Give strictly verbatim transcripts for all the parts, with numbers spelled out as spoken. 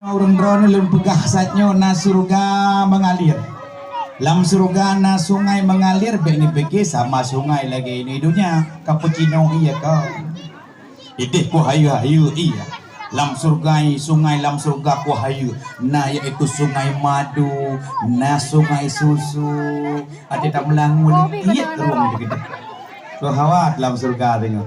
Ureuëng droeneuh lôn peugah saat nyoe na syeuruga mengalir. Lam syeuruga na sungai mengalir, bék neupike sama sungai lagée inoe donya, ka peucinoe ié ka. Ideh kuhayeue-hayeue ié. Lam syeuruga, sungai lam syeuruga kuhayeue, na yaitu sungai madu, na sungai susu. Até tameulangue lé ié rueng teukeudeh. Keuhawat lam syeuruga teungoh.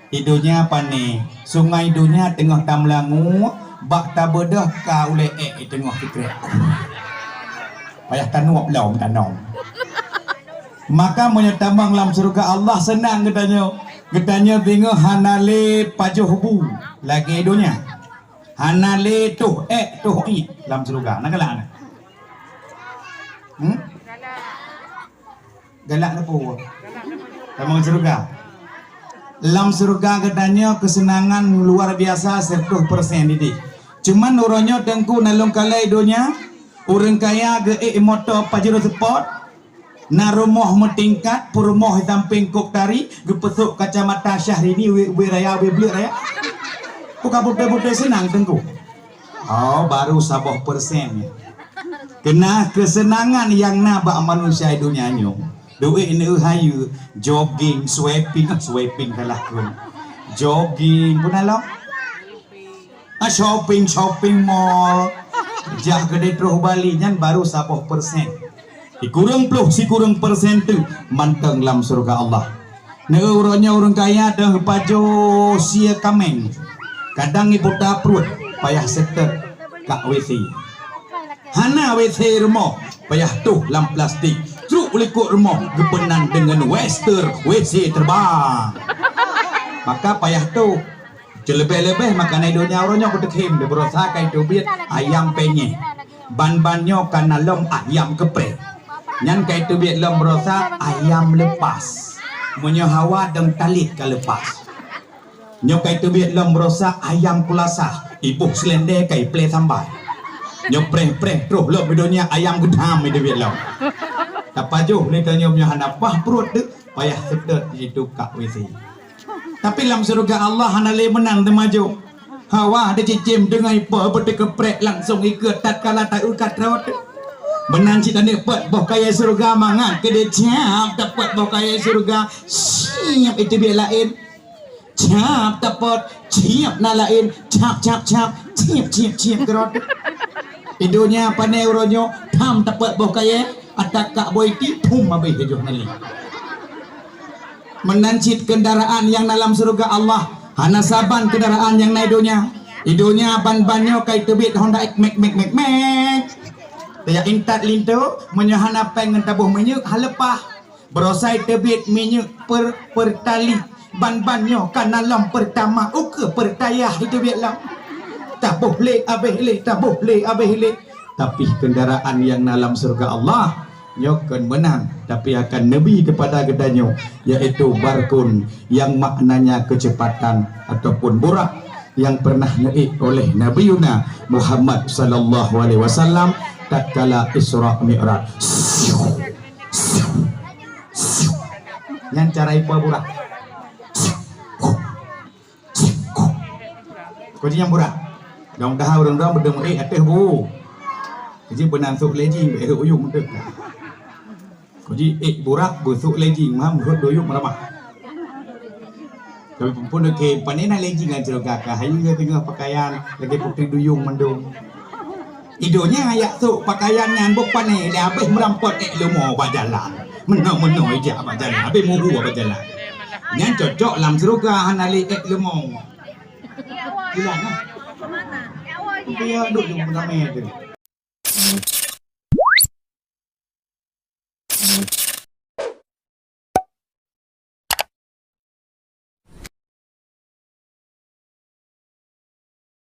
Di donya pane, sungai donya teungoh tameulangue, bak tabeudôh ka ulée ék teungoh sikrek. Payah tanueb lom tanom. Maka meunyoe tamong lam syeuruga Allah seunang geutanyoe. Geutanyoe deungoe hana lé pajoh bu lagée donya. Hana lé toh ék toh ié lam syeuruga. Na galak na? Hmm? Galak neupue. Tamong syeuruga. Lam syeuruga geutanyoe keuseunangan luar biasa seratus persen ideh. Cuman uroe nyoe teungku na lôn kalai donya, ureuëng kaya geuék moto Pajero Sport, na rumoh meutingkat, peurumoh sampéng kok tari, geupeusok kacamata Syahrini, wé, wé raya, wé bleuet raya. Bukan beutôi-beutôi seunang teungku. Oh, baru saboh persen. Keuna keuseunangan nyang na bak manusia donya nyoe. Duek neueu hayeue, jogging, sweeping, ah, sweeping salah kheun. Jogging, peue na lom? Ah, shopping, shopping mall. Jah keudeh troh Bali nyan baru saboh persen. Sikureueng ploh, sikureueng persen teuk mantong lam syeuruga Allah. Neueu uroe nyoe ureuëng kaya deuh pajoh sie kaméng. Kadang iputa pruet payah seutôt ka WC. Hana WC rumoh, payah toh lam plastik. Trok likot rumoh geupeunan deungon wester WC terbang. Maka payah toh. Leubeh-leubeh makanan donya uroe nyoe kuteukhem, beubrosa kai teubiet ayam penyet. Ban-ban nyoe ka na lom ayam keprek. Nyan kai teubiet lom brosa ayam lepas. Meunyoe hawa dong talit ka lepas. Nyoe kai teubiet lom brosa ayam kulasah, iboh seulendé kai plé sambai. Nyoe preh-preh troh lom di donya ayam geudam itu biet lom. Tapajoh lé tanyoe meunyoe hana bah pruet teuk payah seutôt jiduek ka WC. Tapi lam syeuruga Allah hana lé meunan teumajok. Hawa dicicém deungon ipo beuteukeprek langsong ikeu tatkala taeu ka trot. Meunan cit aneuk peuet boh kayée syeuruga mangat keudeh siab tapeuet boh kayée syeuruga siab itu biet laén. Cap tapot, ciep na laén, cap, cap, cap, ciep, ciep, ciep keurot. Di donya pane uroe nyoe, tham tapot boh kayée, ata kak boh iti, phum abéh yoh nalé. Meunan cit keundaraan nyang na lam syeuruga Allah, hana saban keundaraan nyang na di donya. Di donya ban-ban nyoe kai teubiet Honda X mek, mek, mek, mek. Tajak intat linto, meunyoe hana péng ngon taboh minyeuk, haleupah. Beurosai teubiet minyeuk per-, pertali, ban-ban nyoe ka na lom pertama, ukeue pertayah teubiet lom. Taboh lé abéh lé, taboh lé abéh lé. Tapi keundaraan nyang na lam syeuruga Allah, nyoe kon meunan, tapi akan neubi keupada geutanyoe, yaitu barkun nyang maknanya keuceupatan ataupun burak nyang pernah neuék oleh Nabiuna Muhammad sallallahu alaihi wasallam tatkala Isra Mi'raj. Nyan cara ipa burak. Kau ji nyang burak. Dong dah ureuëng dong beudeueng ék ateueh bu. Ji beunang sôk lejing, bèk sôk uyueng teuh. Kau ji ék burak, beusôk lejing, mah beusôk duyueng ramah. Tapi pun oke, pane na lejing ngon syeuruga ka hayeue teungoh pakaian lagèe putri duyueng mandum. Idonya yak sôk pakaian nyan bôk pane lé habéh meurampot ék leumo bak jalan. Meunoe-meunoe ijak bak jalan, habéh muhu bak jalan. Nyan cocok lam syeuruga hana lé ék leumo. Gila nah. Dia duduk di ramai tu.